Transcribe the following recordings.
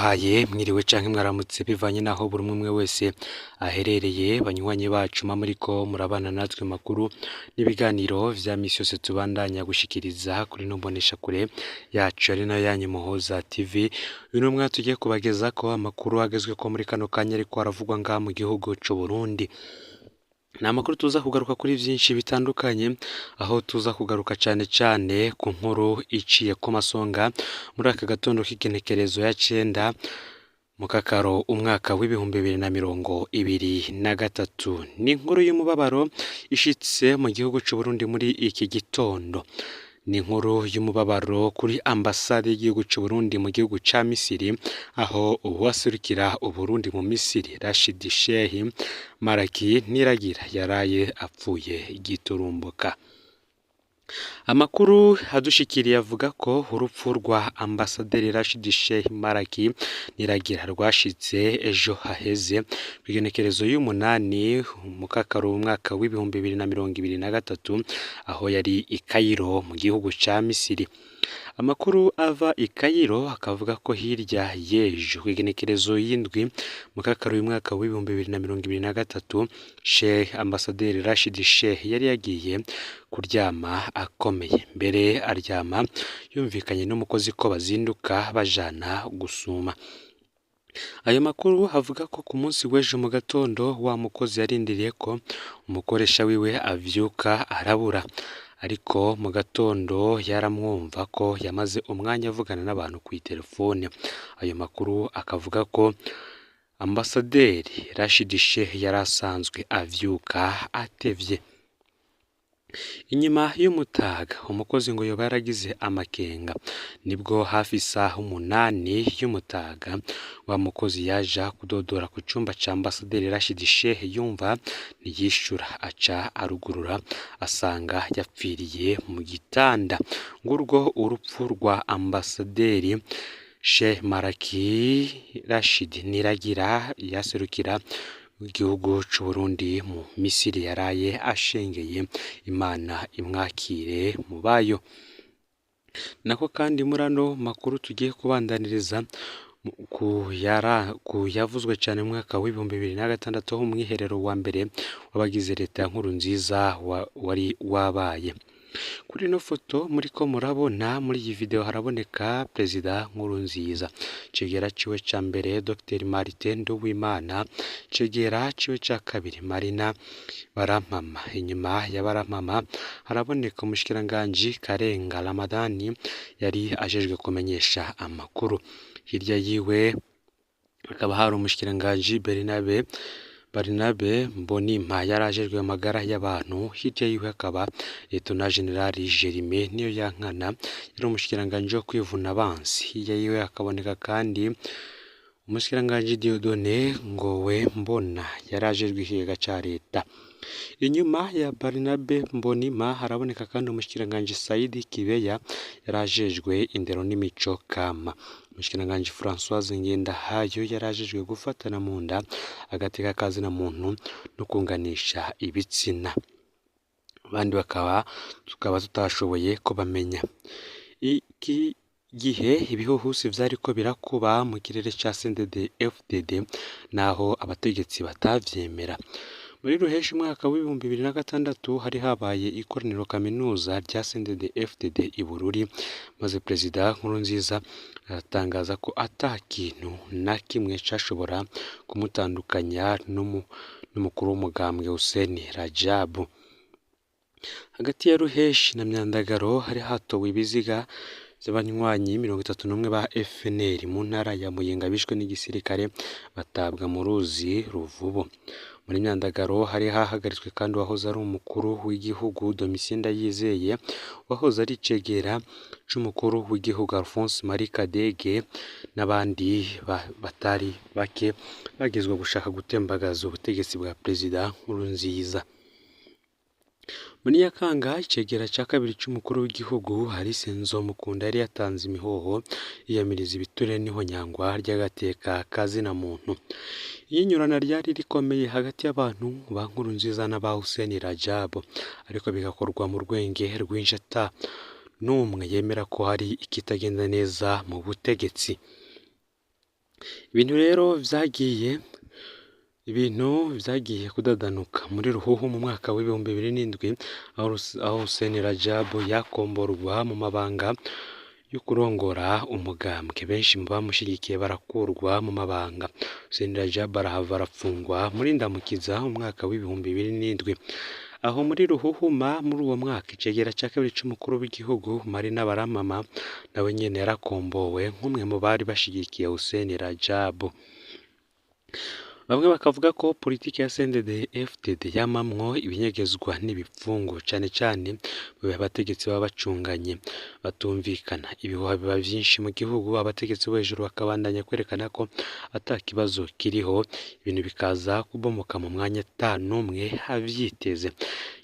Ndabahaye mwiriwe canke mwaramutse bivanye naho buri umwe wese aherereye, banywanyi bacu muba muriko murabana natwe makuru n'ibiganiro vya misi yose tubandanya gushikiriza kuri ino mboneshakure yacu ari nayo yanyu Muhoza TV. Uyu ni umwanya tugiye kubagezako amakuru agezweko muri kano kanya ariko aravugwa ngaha mu gihugu c'Uburundi. Ni amakuru tuza kugaruka kuri vyinshi bitandukanye, aho tuza kugaruka cane cane ku nkuru iciye ku masonga muri aka gatondo k'igenekerezo ya cenda Mukakaro umwaka w'2023. Ni inkuru y'umubabaro ishitse mu gihugu c'Uburundi muri iki gitondo. Ni inkuru y'umubabaro kuri ambasade y'igihugu c'Uburundi mu gihugu ca Misiri, aho uwaserukira Uburundi mu Misiri Rashid Sheikh Maraki Niragira yaraye apfuye giturumbuka. Amakuru adushikiriye avuga ko urupfu rwa ambasaderi Rashid Sheikh Maraki Niragira rwashitse ejo haheze kw'igenekerezo y'umunani Mukakaro umwaka w'2023, aho yari i Cairo mu gihugu ca Misiri. Amakuru ava i Cairo akavuga ko hirya y'ejo kw'igenekerezo y'indwi Mukakaro umwaka w'2023, Sheikh ambasaderi Rashid Sheikh yari yagiye kuryama akomeye, mbere aryama yumvikanye n'umukozi ko bazinduka bajana gusuma. Ayo makuru avuga ko ku munsi w'ejo mu gatondo wa mukozi yarindiriye ko umukoresha wiwe avyuka arabura, ariko mu gatondo yaramwumva ko yamaze umwanya avugana n'abantu kw'iterefone. Ayo makuru akavuga ko ambasaderi Rashid Sheikh yari asanzwe avyuka atevye. Inyuma y'umutaga umukozi ngo yoba yaragize amakenga, nibwo hafi isaha 8 y'umutaga wa mukozi yaja kudodora ku cumba ca ambasaderi Rashid Sheikh, yumva ntiyishura, aca arugurura asanga yapfiriye mu gitanda. Ngurwo urupfu rwa ambasaderi Sheikh Maraki Rashid Niragira yaserukira igihugu c'Uburundi mu Misiri yaraye ashengeye. Imana imwakire mu bayo. Nako kandi muri ano makuru tugiye kubandaniriza ku yavuzwe cane mu mwaka w'2006, aho umwiherero wa mbere w'abagize leta ya Nkurunziza wari wabaye. Kuri ino foto muriko murabona muri iyi video haraboneka Perezida Nkurunziza, icegera ciwe ca mbere Dr Martin Nduwimana, icegera ciwe ca kabiri Marina Barampama. Inyuma ya Barampama haraboneka umushikiranganji Karenga Ramadani yari ajejwe kumenyesha amakuru. Hirya yiwe hakaba hari umushikiranganji Barnabe Mbonimpa yari ajejwe amagara y'abantu. Hirya yiwe hakaba Lieutenant General Germain Niyoyankana yari umushikiranganji wo kwivuna abansi. Hirya yiwe hakaboneka kandi umushikiranganji Dieudonné Ngowe Mbona yari ajejwe ikigega ca leta. Inyuma ya Barnabe Mbonimpa haraboneka kandi umushikiranganji Saidi Kibeya yari ajejwe indero n'imico kama. Umushikiranganji Françoise Ngendahayo yari ajejwe gufatana mu nda, agateka ka zina muntu no kunganisha ibitsina. Abandi bakaba tukaba tutashoboye kubamenya. Iki gihe ibihuhusi vyariko birakuba mu kirere ca CNDD FDD naho abategetsi batavyemera. Muri ruheshi umwaka w'2006 hari habaye ikoraniro kaminuza rya CNDD FDD i Bururi, maze Perezida Nkurunziza aratangaza ko ata kintu na kimwe cashobora kumutandukanya n'umukuru w'umugambwe Hussein Rajabu. Hagati ya Ruheshi na Myandagaro hari hatowe ibiziga vy'abanywanyi 31 ba FNL mu ntara ya Muyinga bishwe n'igisirikare batabwa mu ruzi Ruvubu. Muri Myandagaro hari hahagaritswe kandi uwahoze ari umukuru w'igihugu Domitien Ndayizeye, uwahoze ari icegera c'umukuru w'igihugu Alphonse Marie Kadege n'abandi batari bake bagizwe gushaka gutembagaza ubutegetsi bwa Perezida Nkurunziza. Muri Nyakanga icegera ca kabiri c'umukuru w'igihugu Alice Nzomukunda yari yatanze imihoho yiyamiriza ibiturire n'ihonyangwa ry'agateka ka zina muntu. Iyinyurana ryari rikomeye hagati y'abantu ba Nkurunziza n'aba Hussein Rajab, ariko bigakorwa mu rwenge rwinshi ata n'umwe yemera ko hari ikitagenda neza mu butegetsi. Ibintu rero vyagiye ibintu vyagiye kudadanuka muri Ruhuhu mu mwaka w'2007 aho Hussein Rajab yakomborwa mu mabanga yo kurongora umugambwe. Benshi mu bamushigikiye barakurwa mu mabanga. Hussein Rajab arahava arafungwa muri Ndamukiza mu mwaka w'2007. Aho muri Ruhuhuma muri uwo mwaka icegera ca kabiri c'umukuru w'igihugu Marina Baramama nawe nyene yarakombowe nk'umwe mu bari bashigikiye Hussein Rajab. Bamwe bakavuga ko politiki ya CNDD-FDD yamamwo ibinyegezwa n'ibipfungu cane cane mu bihe abategetsi baba bacunganye batumvikana. Ibihuha biba vyinshi mu gihugu, abategetsi bo hejuru bakabandanya kwerekana ko ata kibazo kiriho, ibintu bikaza kubomoka mu mwanya ata n'umwe avyiteze.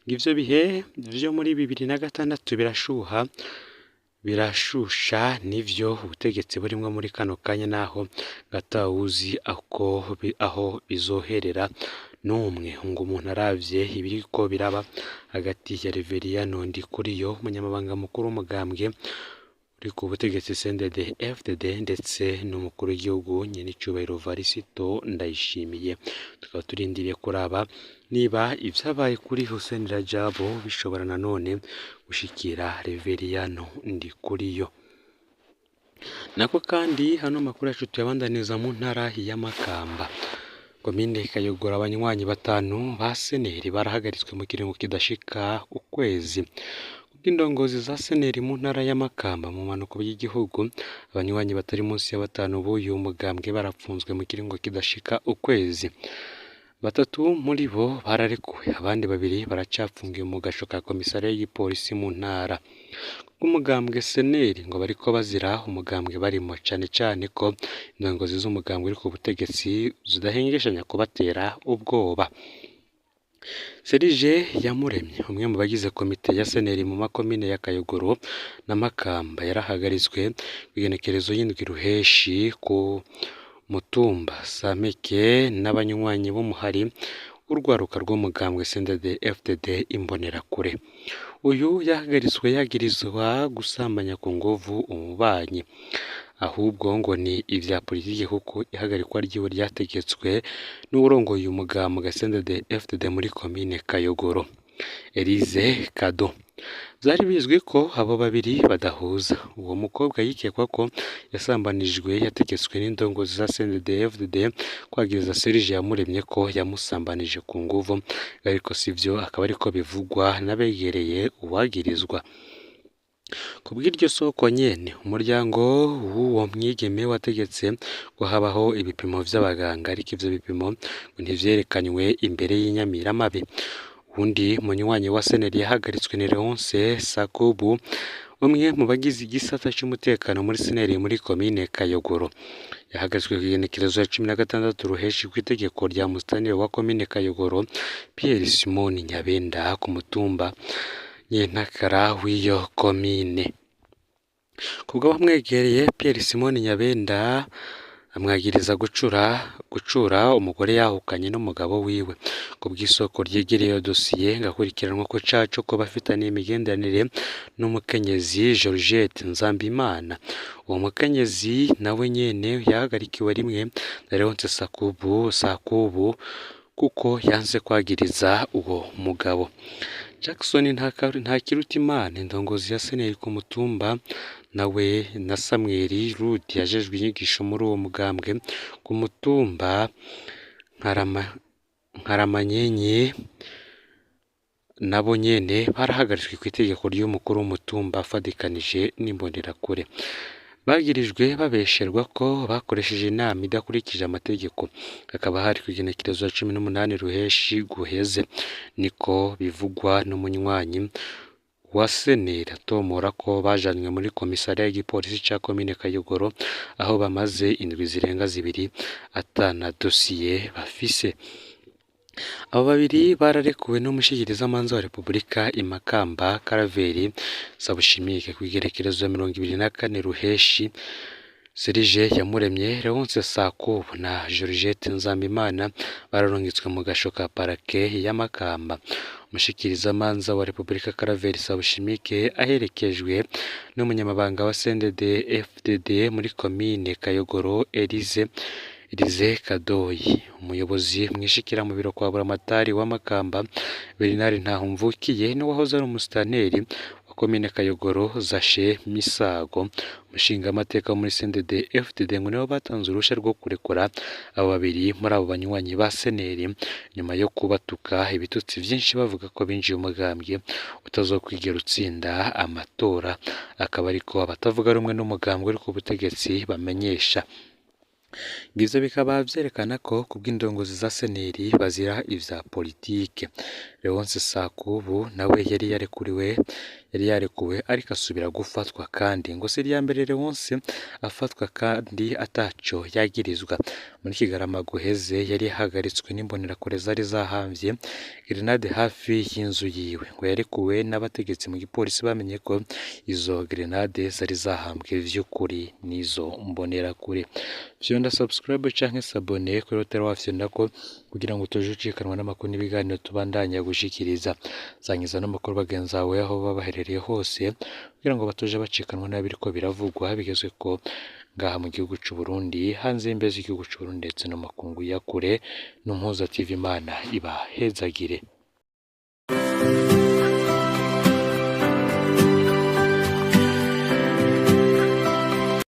Ng'ivyo bihe vyo muri 2006 birashuha birashusha nivyo ubutegetsi burimwo muri kano kanya naho atawuzi aho bizoherera n'umwe. Ngo umuntu aravye ibiriko biraba hagati ya Reveriyano Ndikuriyo, umunyamabanga mukuru w'umugambwe uri ku butegetsi CNDD-FDD ndetse n'umukuru w'igihugu nyenicubahiro Varisito Ndayishimiye. Tukaba turindiriye kuraba niba ivyabaye kuri Hussein Rajab bishobora nanone gushikira Reveriyano Ndikuriyo. Nako kandi hano makuru yacu tuyabandaniza mu ntara ya Makamba. Komine Kayogora abanywanyi batanu ba Seneri barahagaritswe mu kiringo kidashika ukwezi. Kubw'indongozi za Seneri mu ntara ya Makamba mu bumanuko bw'igihugu, abanywanyi batari munsi ya batanu b'uyu mugambwe barapfunzwe mu kiringo kidashika ukwezi. Batatu muri bo bararekuwe, abandi babiri baracapfungiwe mu gasho ka komisariya y'igipolisi mu ntara. Kubw'umugambwe Seneri ngo bariko bazira umugambwe barimo, cane cane ko indongozi z'umugambwe uri ku butegetsi zidahengeshanya kubatera ubwoba. Serge Iyamuremye, umwe mu bagize komite ya Seneri mu makomine ya Kayogoro na Makamba, yarahagaritswe kw'igenekerezo y'indwi Ruheshi ku mutumba Sampeke n'abanywanyi b'umuhari w'urwaruka rw'umugambwe CNDD-FDD Imbonerakure. Uyu yahagaritswe yagirizwa gusambanya ku nguvu umubanyi, ahubwo ngo ni ivya politike kuko ihagarikwa ryiwe ryategetswe n'uwurongoye umugambwe CNDD-FDD muri komine Kayogoro, Elise Kado. Vyari bizwi ko abo babiri badahuza. Uwo mukobwa yikekwa ko yasambanijwe yategetswe n'indongozi za CNDD-FDD kwagiriza Serge Iyamuremye ko yamusambanije ku nguvu, ariko sivyo, akaba ariko bivugwa n'abegereye uwagirizwa. Kubw'iryo soko nyene, umuryango w'uwo mwigeme wategetse ko habaho ibipimo vy'abaganga, ariko ivyo bipimo ngo ntivyerekanywe imbere y'inyamiramabi. Uwundi munywanyi wa Seneri yahagaritswe ni Leonce Sakubu, umwe mu bagize igisata c'umutekano muri Seneri muri komine Kayogoro. Yahagaritswe kw'igenekerezo ya 16 Ruheshi kw'itegeko rya musitanteri wa komine Kayogoro, Pierre Simon Nyabenda, ku mutumba Nyentakara w'iyo komine. Kubw'abamwegereye, Pierre Simon Nyabenda amwagiriza gucura umugore yahukanye n'umugabo wiwe. Kubw'isoko ryegereye iyo dosiye, ngakurikiranwa ko caco ko bafitaniye imigenderanire n'umukenyezi Georgette Nzambimana. Uwo mukenyezi nawe nyene yahagarikiwe rimwe na Leonce Sakubu kuko yanse kwagiriza uwo mugabo. Jackson Ntakirutimana, indongozi ya Seneri ku mutumba, nawe na Samuel Rudi yajejwe inyigisho muri uwo mugambwe ku mutumba Nkaramanyenye, nabo nyene barahagaritswe kw'itegeko ry'umukuru w'umutumba afadikanije n'imbonerakure. Bagirijwe babesherwa ko bakoresheje inama idakurikije amategeko, hakaba hari kw'igenekerezo ya 18 Ruheshi guheze, niko bivugwa n'umunywanyi wa Seneri atomora ko bajanywe muri komisariya y'igipolisi ca komine Kayogoro aho bamaze indwi zirenga zibiri ata na dosiye bafise. Abo babiri bararekuwe n'umushikirizamanza wa Repubulika i Makamba Karaveri Sabushimike kw'igerekerezo ya 24 Ruheshi. Serge Iyamuremye, Leonce Sakubu na Georgette Nzambimana bararungitswe mu gasho ka parake ya Makamba. Umushikirizamanza wa Repubulika Claver Sabushimike aherekejwe n'umunyamabanga wa CNDD FDD muri komine Kayogoro Elize Kadoyi, umuyobozi mwishikira mu biro kwa Buramatari wa Makamba Bernard Ntahomvukiye n'uwahoze ari umusitanteri wa komine Kayogoro Zashe Misago, umushingamateka wo muri CNDD FDD ngo nibo batanze uruhushya rwo kurekura abo babiri muri abo banywanyi ba seneri nyuma yo kubatuka ibitutsi vyinshi bavuga ko binjiye umugambwe utazokwigera utsinda amatora, akaba ariko abatavuga rumwe n'umugambwe uri ku butegetsi bamenyesha. Ivyo bikaba vyerekana ko kubw'indongozi za seneri bazira ivya politike. Leonce Sakubu nawe yari yarekuwe ariko asubira gufatwa kandi ngo si irya mbere Leonce afatwa kandi ataco yagirizwa. Muri Kigarama guheze yari yahagaritswe n'imbonerakure zari zahamvye grenade hafi y'inzu yiwe, ngo yarekuwe n'abategetsi mu gipolisi bamenye ko izo grenade zari zahambwe vy'ukuri n'izo mbonerakure. Vyonda subscribe canke s'abonner kuri Hotel Wafyondako kugira ngo utaje ucikanwa n'amakuru n'ibiganiro tubandanya gushikiriza. Sangiza n'amakuru bagenzi bawe aho baba baherereye hose kugira ngo batoje bacikanwa n'abiriko biravugwa bigezweko ngaha mu gihugu c'u Burundi, hanze y'imbibe z'igihugu c'u Burundi ndetse no mu makungu ya kure. N'Umuhuza TV, Imana ibahezagire.